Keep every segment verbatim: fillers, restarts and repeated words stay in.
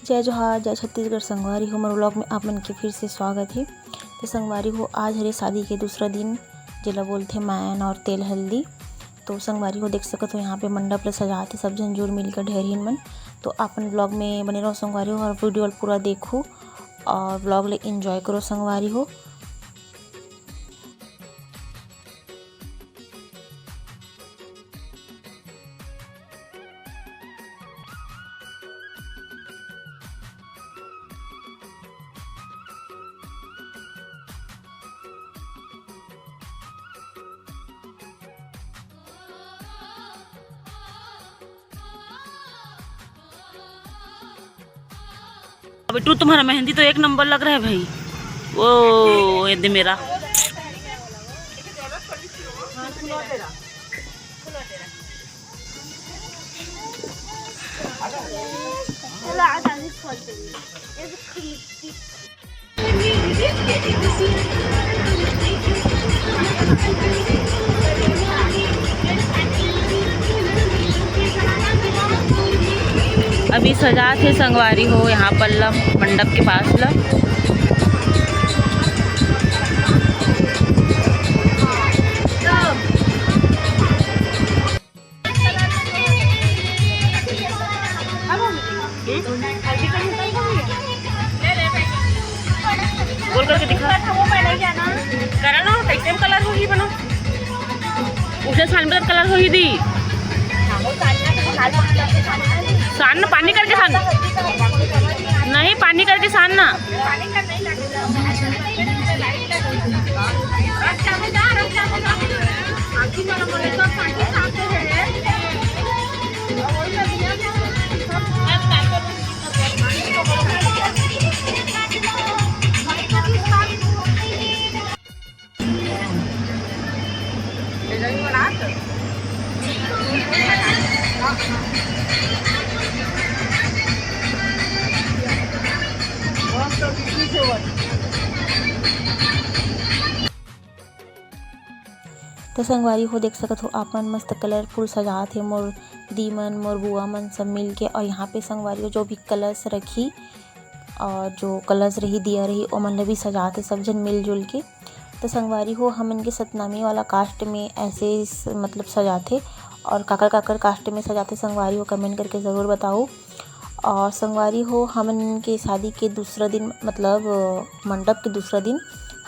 जय जोहार, जय छत्तीसगढ़ संगवारी हो, मोर vlog में आप मन के फिर से स्वागत हे। तो संगवारी हो, आज हरे शादी के दूसरा दिन, जेला बोलथे मैन और तेल हल्दी। तो संगवारी हो, देख सकत हो, यहाँ पे मंडप ल सजात हे सब झन जुर मिलकर ढेरहीन मन। तो आप मन vlog में बने रहो संगवारी हो, और video ल पूरा देखो और vlog ले enjoy करो संगवारी हो। बिट्टू, तुम्हारा मेहंदी तो एक नंबर लग रहा है भाई। ओ, ये दे मेरा। अभी सजात हे संगवारी हो यहाँ पर ल मंडप के पास ल। गोल करके दिखा। करा ना, कैसे कलर होही बना? उसे छान में कलर होही दी। सान ना, पानी करके सान। नहीं, पानी करके सान ना। तो संगवारी हो, देख सकत हो आप मन, मस्त colourful सजात हे मोर दी मन, मोर बुआ मन सब मिल के। और यहाँ पे संगवारी हो, जो भी कलश रखी और जो कलश रही, दिया रही, ओमन ल भी सजात हे सब झन मिलजुल के। तो संगवारी हो, हमन के सतनामी वाला caste में ऐसे स-, मतलब सजाथे। और काकर काकर caste में सजाथे संगवारी हो, comment करके ज़रूर बताओ। और संगवारी हो, हमन के शादी के दूसरा दिन, मतलब, अ, मंडप के दूसरा दिन,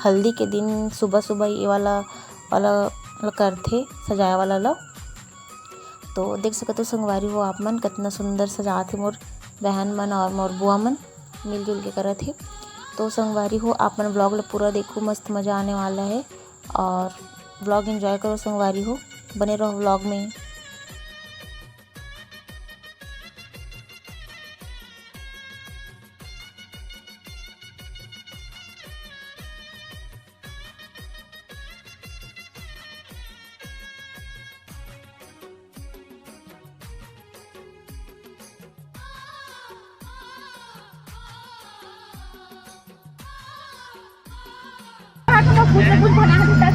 हल्दी के दिन सुबह सुबह ये वाला, वाला ल करथे, सजाए वाला ल। तो देख सकत हो संगवारी हो आप मन, कितना सुंदर सजात हे मोर बहन मन और मोर बुआ मन मिलजुल के करत हे। तो संगवारी हो, आप मन vlog ल पूरा देखो, मस्त मज़ा आने वाला है। और vlog enjoy करो संगवारी हो, बने रहो vlog में।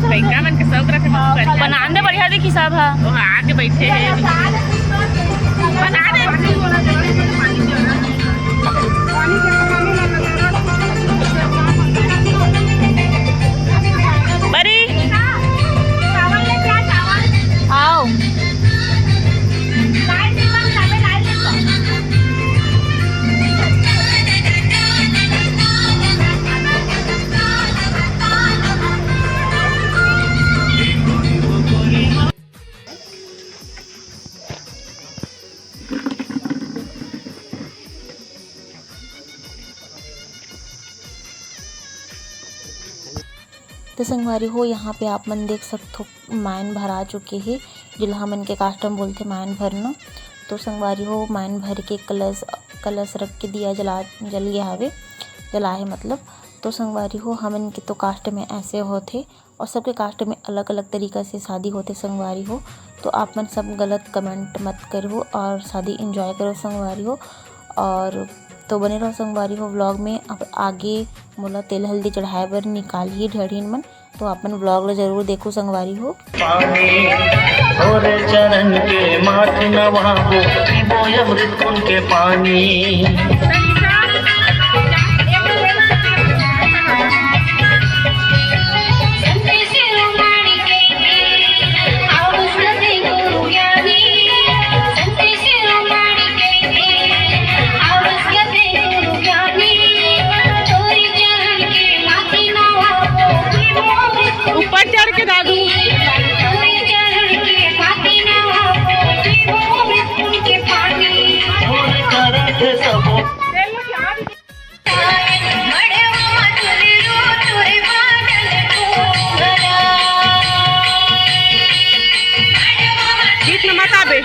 लइका मन के शौक रखे, हाँ, बढ़िया। बना दे, बढ़िया दिखी सब ह। वो आके बैठे हैं। बना दे। बरी। आओ। तो संगवारी हो, यहाँ पे आप मन देख सकथो, मायन भरा चुके हे, जेला हमन के custom बोलथे मायन भरना। तो संगवारी हो, मायन भर के कलश, कलश रख के दिया जला, जल गया हवे, जला हे मतलब। तो संगवारी हो, हमन के तो caste में ऐसे होथे और सबके caste में अलग-अलग तरीका से शादी होथे संगवारी हो। तो आप मन सब गलत comment मत करहु और शादी enjoy करो संगवारी हो। और तो बने रहो संगवारी हो vlog में। अब आगे मोला तेल हल्दी चढ़ाए बर निकालही ढेढ़ीन मन, तो आप मन vlog ला जरूर देखो संगवारी हो। पानी, ओरे चरण के माथ नवाबो, पीबो अमृत कुंड के पानी। बीच में मत आबे।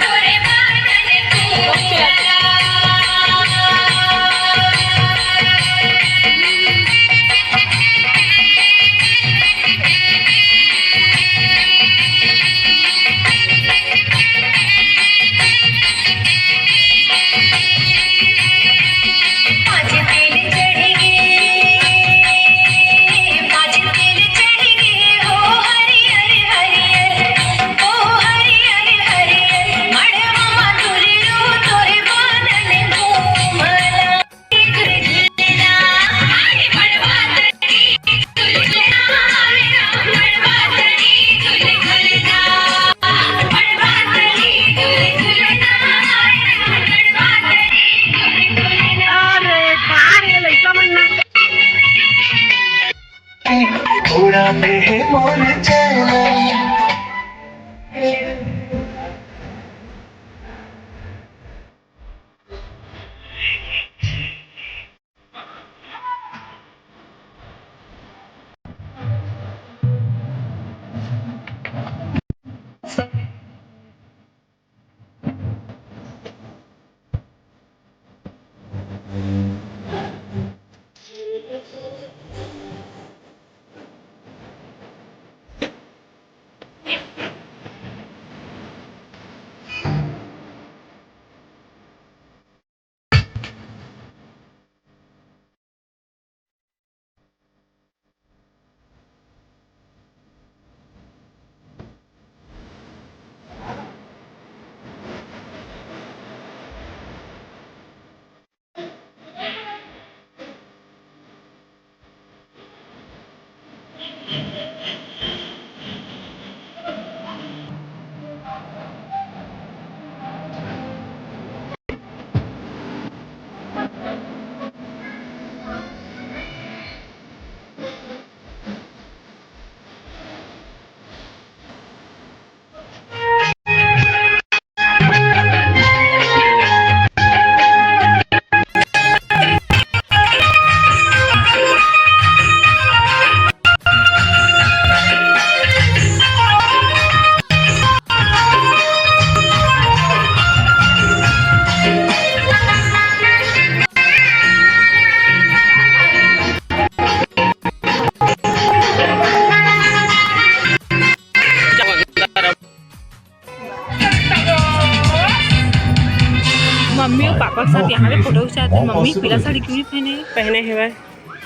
मम्मी और पापा के साथ यहाँ पे फोटो खिंचाते हैं। मम्मी पीला साड़ी क्यों नहीं पहने? पहने हुए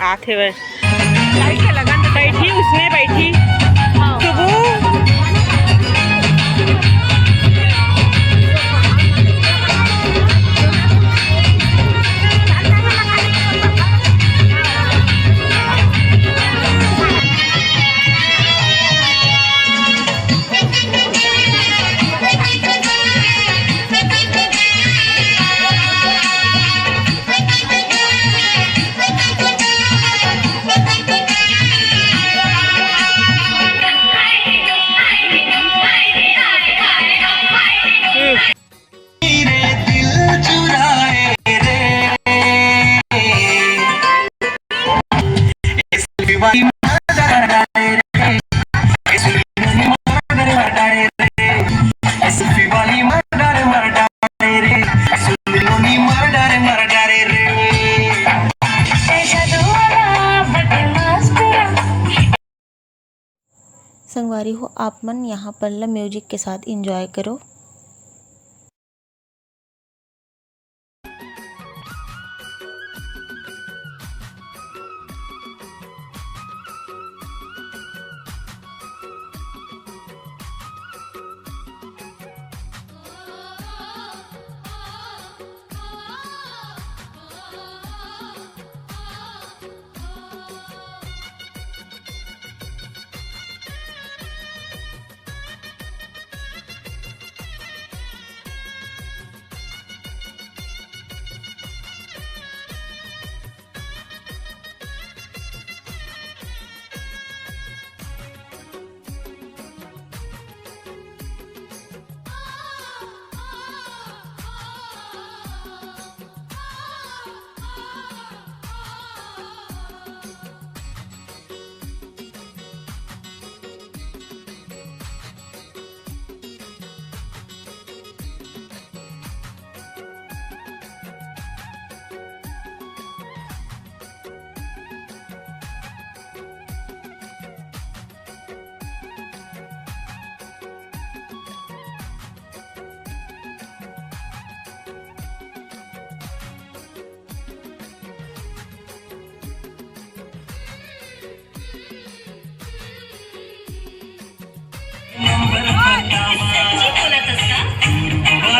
आत हेवय। बैठी उसने बैठी। हाँ। सुबह। संगवारी हो, आप मन यहाँ पल ला म्यूजिक के साथ एंजॉय करो।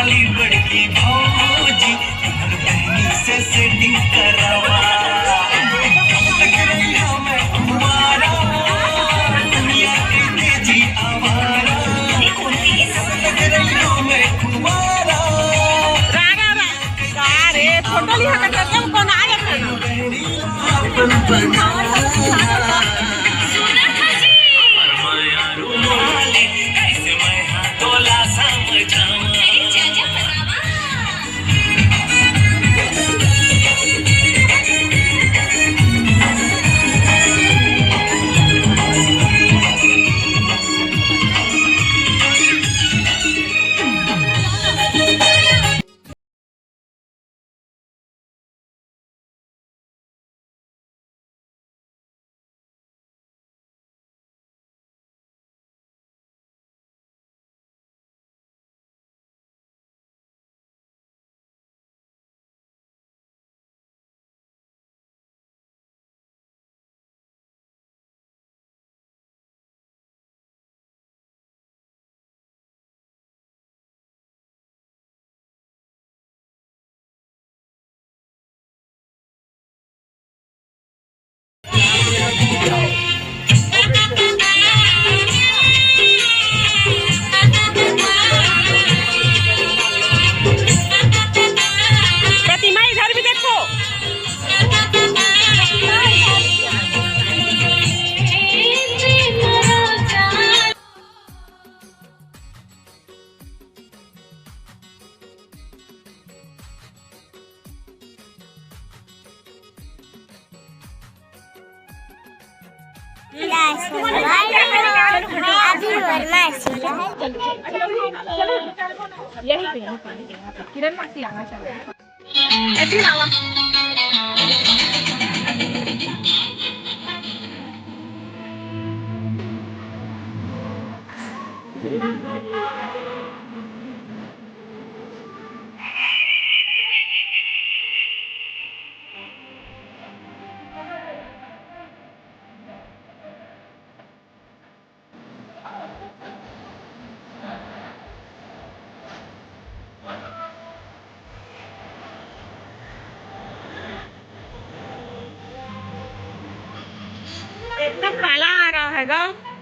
बड़की भौजी, तुहर बहिनी से setting करवा। लग रही हमें कुंवारा, दुनिया के तेजी आवारा। लग रही हमें कुंवारा। रा, रा, रा। का रे, फोटो लिहा कर तब कौन आ जाता है ना? बहिनी अपन बना। प्रतिमा, इधर भी देखो। अभी वर्मा एकदम पाला आ रहा है गा।